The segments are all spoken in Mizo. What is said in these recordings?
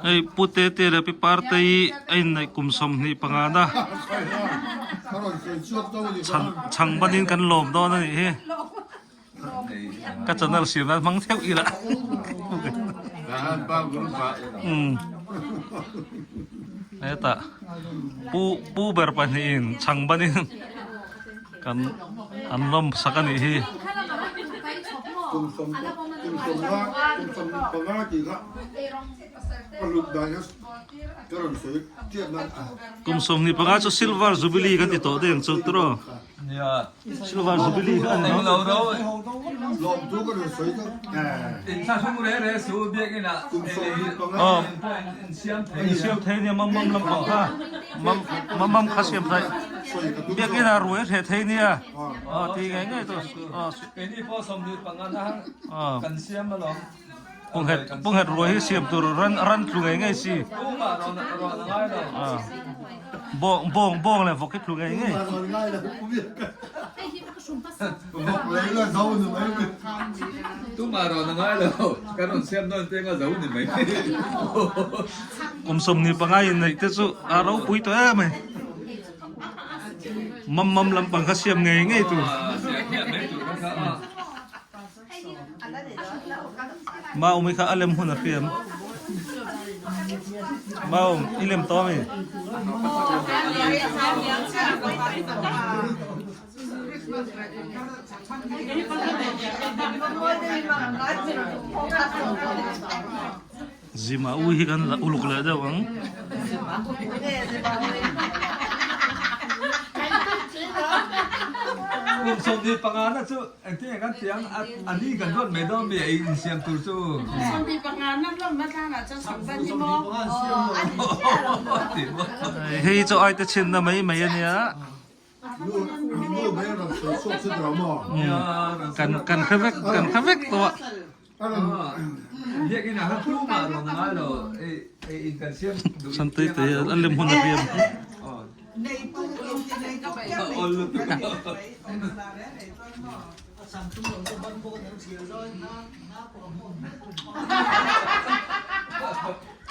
Hei Pu Tete leh Pi Partei a inneih kum 25 na chhang chhang banin kan lawm dawn a nih hi. Ka channel siam nan hmang theuh ila. Umm hetah Pu Pu ber pahnihin chhang banin kan an lawm sak a nih hi. Kum 25 chu silver jubilee kan ti tawh daih ang chu tiraw. Silver jubilee kha a ni lo. Insiam thei nia mam mam lampang kha mam mam kha siam thei biakin ah ruai a hreh thei nia ti ngei ngei tu Punghet ruai hi siam tur ran ran tlu ngei ngei si bawng bawng bawng leh vawk hi tlu ngei ngei. Kum 25 in neih te chu a ropui tawh em mai. Mam mam lampang kha siam ngei ngei tur. Maumi kha a lem hun a hriam. Maum, i lem tawh ami? Zima ui hi kan la uluk leh deuh ang. Kum 25 na chu Engtin nge kan ti ang a ni kan ruat mai dawn mi ei insiam tur chu. Hei chu ai te chhinna mai mai a nia. Kan kan hre vek kan hre vek tawh a. Santei te a lem hun a hriam.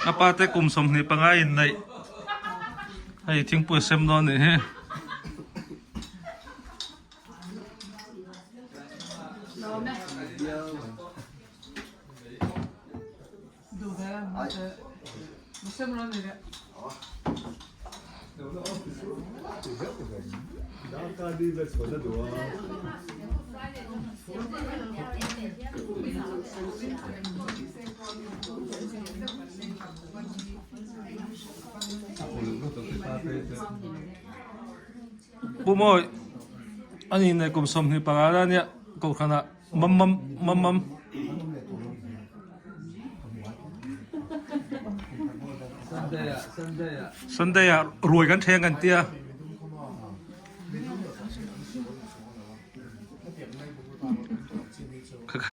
A pa te kum 25 in neih hei thingpui a sem dawn anih hi. Pu Mawi, a ni nei kum 25 la nia kohhranah mam mam mam mam. Sunday ah ruai kan thleng kan tia.